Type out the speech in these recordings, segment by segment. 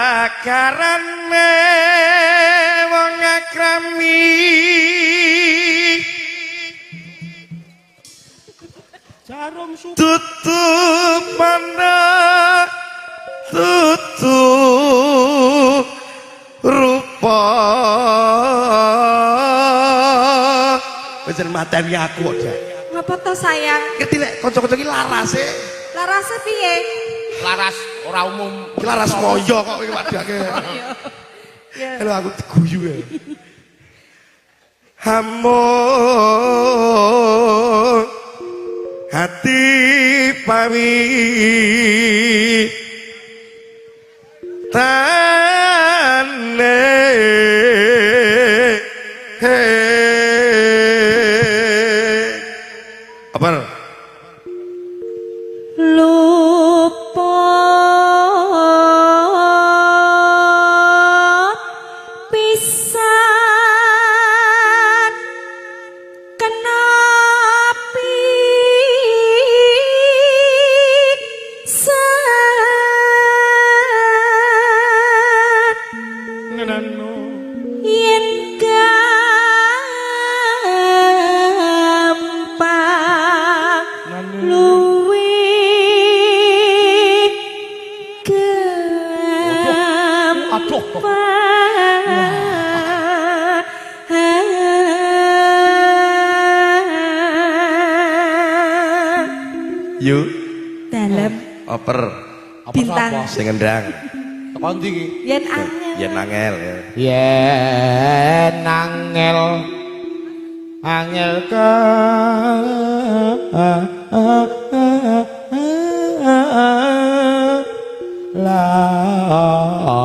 Gagarane wong akrami Jarum sup tutup mana tutup rupa. Wis mateni aku kok. Ngapa to sayang? Ngerti lek kanca-kanca iki larase. Larase piye? Laras ora umum. Iki laras moyo kok iki wadake. Ya. Lho aku diguyu ya. Hamo hati pawi tane he. Apa? Luput pisan kena pisan yen gampang luwih Aduh. Yuk Dalem oper. Bintang. Sing ngendang. Teko ndi iki? Yen angel. Yen angel ya. Yen angel. Angel ka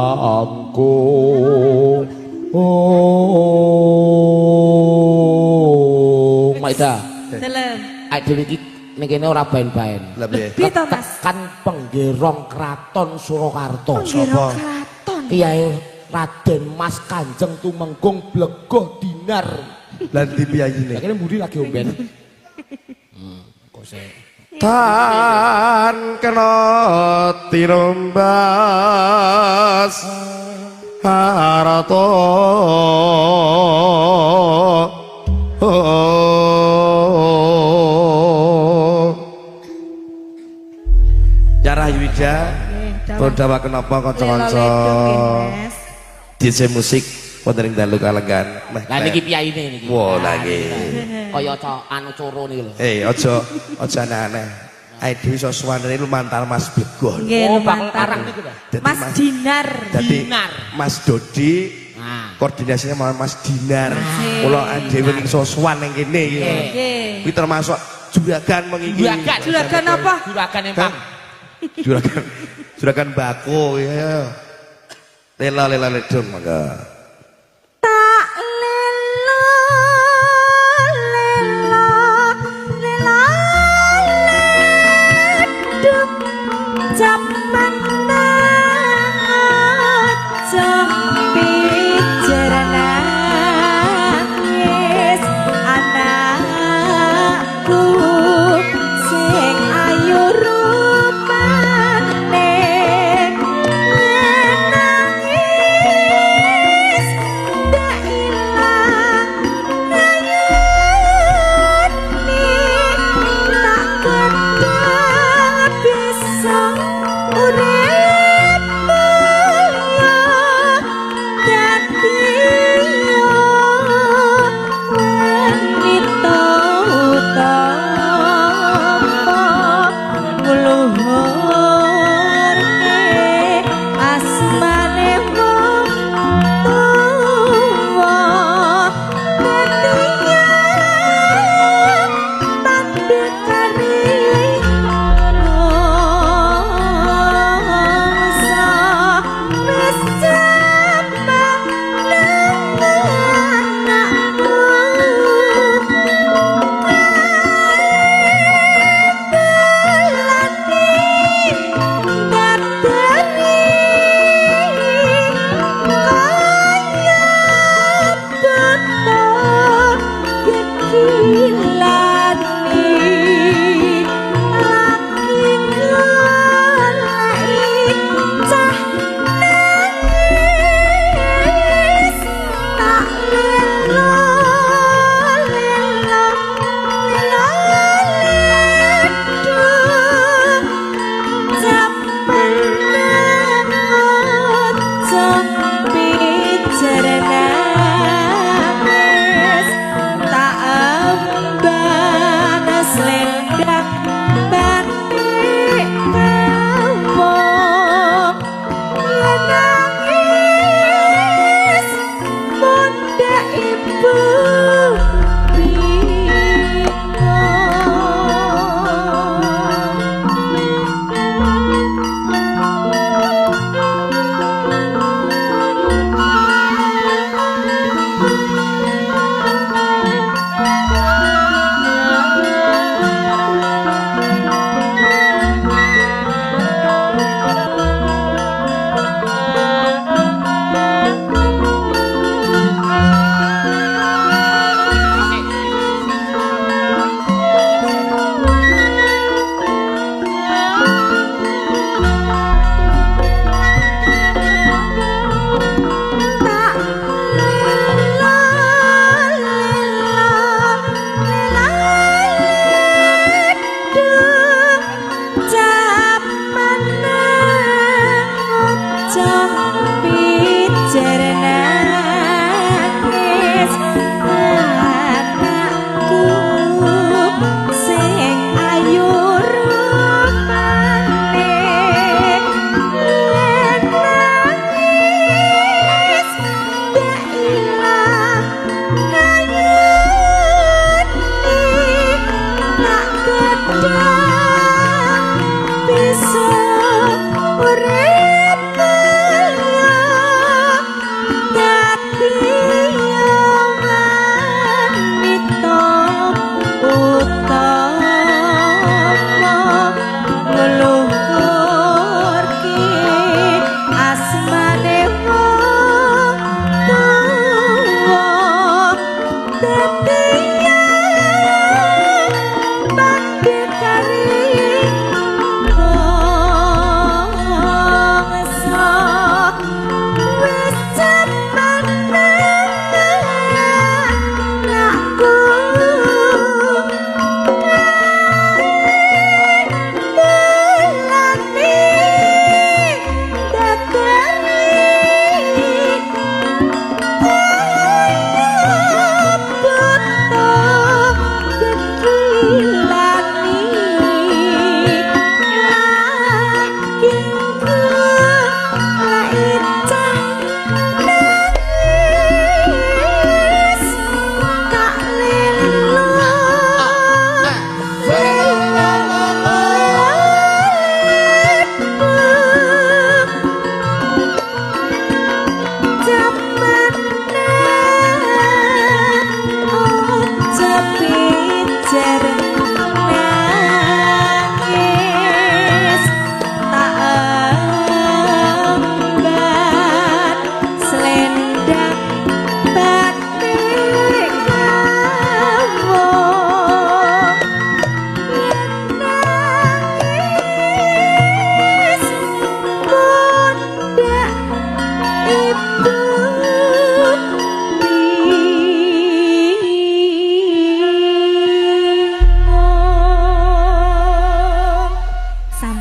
lamku. Oh, Maida. Dalem. Awake dhewe iki ning kene ora baen-baen. Lah piye? Piye to, Mas? Kan penggerong Kraton Surakarta. Penggerong Kraton. Kiai Raden Mas Kanjeng Tumenggung Blegoh Dinar. Lah ndi piyayine? Lah kene mburi lagi omben. Kok sik. Tan kena tirumbas harato. Yarah Yuwida, Bondawa kenapa kanca-kanca DJ musik wonten ing dalu kalenggan. Lah niki piyayine niki. Wah, lha nggih. Kaya anu coro niki lho. Aja aja aneh-aneh. Ae dhewe iso suwanene lumantar Mas Blegoh. Nggih, Oh, bakal lumantar. arang niku ta. Mas Dinar. Dadi Dinar. Mas Dodi koordinasinya sama Mas Dinar. Kula dhewe iso sowan ning kene iki. Nggih. Kuwi termasuk juragan mengiki. Juragan. Juragan apa? Juragan empang. Juragan juragan bako ya. Lela lela ledung mangga. Tak lelo lelo lela ledung jaman aja pijer nangis anakku sing ayu rupane nangis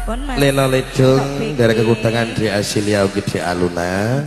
Sampun Mas. Lena Ledung Kok dari pikir. kekutangan di Asilia ugi di Aluna.